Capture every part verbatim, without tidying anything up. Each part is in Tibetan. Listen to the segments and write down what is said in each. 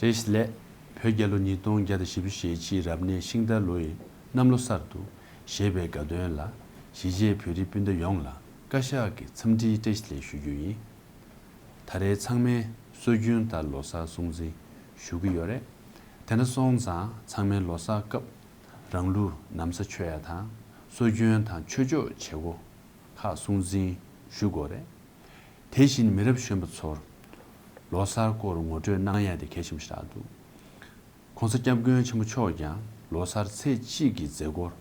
བཀྲ་ཤིས་བདེ་ལེགས། བོད་རྒྱལ་ལོ་ཉིས་སྟོང་བརྒྱ་དང་བཞི་བཅུ་ཞེ་གཅིག་རབ་གནས་ཤིང་རྟ་ལོའི་གནམ་ལོ་གསར་དུ་བཞད་པའི་དགའ་སྟོན་ལ་གཞིས་བྱེས་བོད་རིགས་སྤུན་ཟླ་ཡོངས་ལ་བཀའ་ཤག་གི་འཚམས་འདྲིའི་བཀྲ་ཤིས་བདེ་ལེགས་ཞུ་རྒྱུ་ཡིན། ད་རེས་ཚང་མས་སྲོལ་རྒྱུན་ལྟར་ལོ་གསར་སྲུང་བརྩི་ཞུ་གི་ཡོད་རེད། དེ་འདྲ་སོང་ཙང་ཚང་མས་ལོ་གསར་སྐབས་རང་ལུགས་ན་བཟའ་མཆོད་ཡ་དང་སྲོལ་རྒྱུན་དང་ཆོས་ཕྱོགས་བྱེད་སྒོ་ཁག་སྲུང་བརྩི་ཞུ་དགོས་རེད། དེ་བཞིན་མི་རབས་གཞོན་པ་ཚོར་ལོ་གསར་སྐོར་ངོ་སྤྲོད་གནང་ཡ་དེ་གལ་ཆེན་པོ་ཞིག་རེད་འདུག ༸གོང་ས་༸སྐྱབས་མགོན་ཆེན་པོ་མཆོག་ཀྱང་ལོ་གསར་ཚེས་གཅིག་གི་མཛད་སྒོར་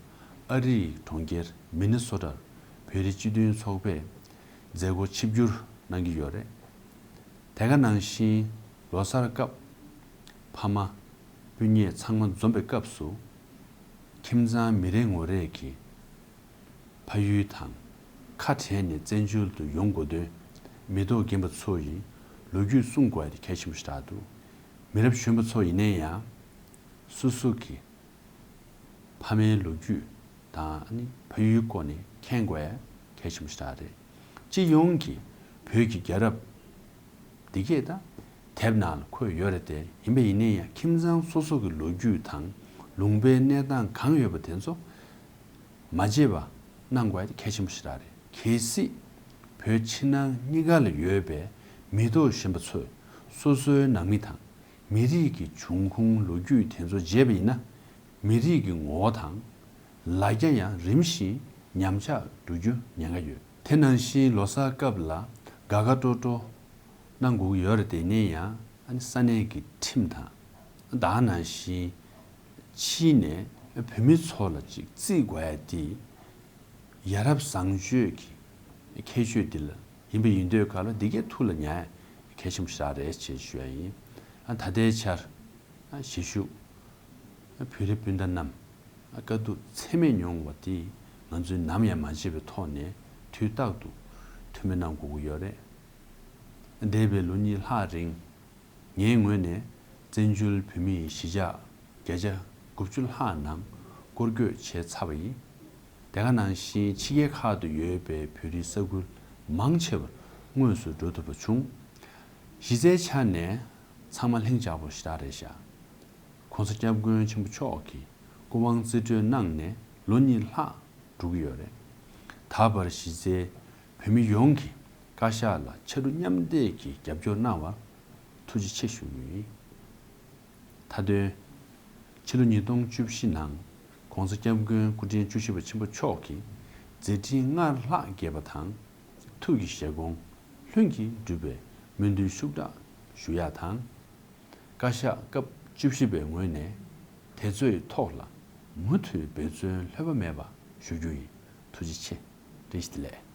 ཨ་རིའི་གྲོང་ཁྱེར་མི་ནི་སོ་ཊར་བོད་རིགས་སྤྱི་མཐུན་ཚོགས་པས་མཛད་སྒོ་ཆིབས་བསྒྱུར་གནང་གི་ཡོད་རེད། དེ་ག་ནང་བཞིན་ལོ་གསར་སྐབས་ཕ་མ་སྤུན་ཉེ་ཚང་མ་འཛོམས་པའི་སྐབས་སུ་ཁྱིམ་ཚང་མི་རེ་ངོ་རེ་གིས་ཕ་ཡུལ་དང་ཁ་བྲལ་ནས་བཙན་བྱོལ་དུ་ཡོང་དགོས་དོན་མི་ཐོག་རྒན་པ་ཚོ་ཡི་ལོ་རྒྱུས་གསུང་དགོས་ཡ་དེ་གལ་ཆེན་པོ་ཞིག་རེད་འདུག་མི་རབས་གཞོན་པ་ཚོ་ཡིན་ན་ཡང་སོ་སོ་གི་ཕ་མའི་ལོ་རྒྱུས་དང་ཨ་ནི་ཕ་ཡུལ་སྐོར་ནས་མཁྱེན་དགོས་ཡ་གལ་ཆེན་པོ་ཞིག་རེད། སྤྱི་ཡོངས་ཀྱི་བོད་ཀྱི་རྒྱལ་རབས་འདི་གས་ད་དེབ་ནང་ལ་འཁོད་ཡོད་རེད་དེ། ཡིན་པ་ཡིན་ན་ཡང་ཁྱིམ་ཚང་སོ་སོ་གི་ལོ་རྒྱུས་དང་ལུང་པའི་གནས་སྟངས་གང་ཡོད་པ་དེ་ཚོ་མ་བརྗེད་པ་གནང་དགོས་ཡ་དེ་གལ་ཆེན་པོ་ཞིག་རེད། གལ་སྲིད་བོད་ཕྱི་ནང་གཉིས་ཀ་ལ་ཡོད་པའི་མི་ཐོག་གཞོན་པ་ཚོས་སོ་སོའི་ནང་མི་དང་མི་རིགས་ཀྱི་འབྱུང་ཁུངས་ལོ་རྒྱུས་དེ་ཚོ་བརྗེད་པ་ཡིན་ན། མི་རིགས་ཀྱི་ངོ་བོ་དང་ལ་རྒྱ་ཡང་རིམ་བཞིན་ཉམས་ཆག་འགྲོ་རྒྱུ་ཉེན་ཁ་ཡོད། དེ་ནང་བཞིན་ལོ་གསར་སྐབས་ལ་དགའ་དགའ་སྤྲོ་སྤྲོ་གནང་དགོས་ཀྱི་ཡོད་རེད་དེ། ཡིན་ན་ཡང་ཨ་ནི་ས་གནས་ཀྱི་ཁྲིམས་དང་ད་ག་ནང་བཞིན་ཕྱིའི་ནས་བོད་མི་ཚོ་ལ་ཅིག་བརྩི་དགོས་ཡ་དེ་ཡ་རབས་བཟང་སྤྱོད་ཀྱི་ཁྱད་ཆོས་འདི་ལ་ཡིན་པ་ཡིན་དུས་ག་ལ་འདི་གའི་ཐུགས་ལ་ཉར་ཡ་གལ་ཆེན་པོ་ཞིག་རེད་ཅེས་ཞུ་ཡ་ཡིན། ཨ་ད་ལྟའི་ཆར་གཞིས་བཞུགས་བོད་རིགས་སྤུན་ཟླ་རྣམས་དཀའ་སྡུག་ཚད་མེད་མྱོང་བ་དེ་ང་ཚོས་ནམ་ཡང་མ་བརྗེད་པའི་ཐོག་ནས་དུས་རྟག་ཏུ་ཐུགས་སྨོན་གནང་དགོས་ཀྱི་ཡོད་རེད། འདས་པའི་ལོ་གཉིས་ལྷག་རིང་ངའི་ངོས་ནས་བཙན་བྱོལ་བོད་མིའི་གཞིས་ཆགས་བརྒྱ་ཆ་དགུ་བཅུ་ལྷག་ནང་སྐོར་སྐྱོད་བྱས་ཚར་བ་ཡིན། དེ་ག་ནང་བཞིན་ཕྱི་རྒྱལ་ཁག་ཏུ་ཡོད་པའི་བོད་རིགས་ས་ཁུལ་མང་ཆེ་བར་དངོས་སུ་འགྲོ་ཐུབ་པ་བྱུང་། གཞི་རྩའི་ཆ་ནས་ཚང་མ་ལྷིང་འཇགས་པོ་ཞེ་དྲག་རེད་ཤག ༸གོང་ས་༸སྐྱབས་མགོན་ཆེན་པོ་མཆོག་གིས་སྐུ་དབང་རྩིས་སྤྲོད་གནང་ནས་ལོ་གཉིས་ལྷག་འགྲོ་གི་ཡོད་རེད། ད་བར་གཞི་རྩའི་བོད་མི་ཡོངས་ཀྱིས་བཀའ་ཤག་ལ་ཕྱར་གྲུ་མཉམ་འདེགས་ཀྱིས་རྒྱབ་སྐྱོར་གནང་བར་ཐུགས་རྗེ་ཆེ་ཞུ་རྒྱུ་ཡིན། མཐའ་དོན། ཕྱི་ལོ་ཉིས་སྟོང་བཅུ་བཞི་ནང་༸གོང་ས་༸སྐྱབས་མགོན་སྐུ་ཕྲེང་བཅུ་བཞི་པ་ཆེན་པོ་མཆོག་གིས་མཛད་འཕྲིན་སྔར་ལྷག་རྒྱས་པ་དང་། ཐུགས་ཀྱི་བཞེད་དགོངས་ལྷུན་གྱིས་འགྲུབ་པའི་སྨོན་འདུན་ཤུགས་དྲག་ཞུ་ཡ་དང་། བཀའ་ཤག་སྐབས་བཅུ་བཞི་པའི་ངོས་ནས་དེ་ཚོའི་ཐོག་ལ་མུ་མཐུད་འབད་བརྩོན་ལྷོད་པ་མེད་པ་ཞུ་རྒྱུ་ཡིན། ཐུགས་རྗེ་ཆེ། བཀྲ་ཤིས་བདེ་ལེགས།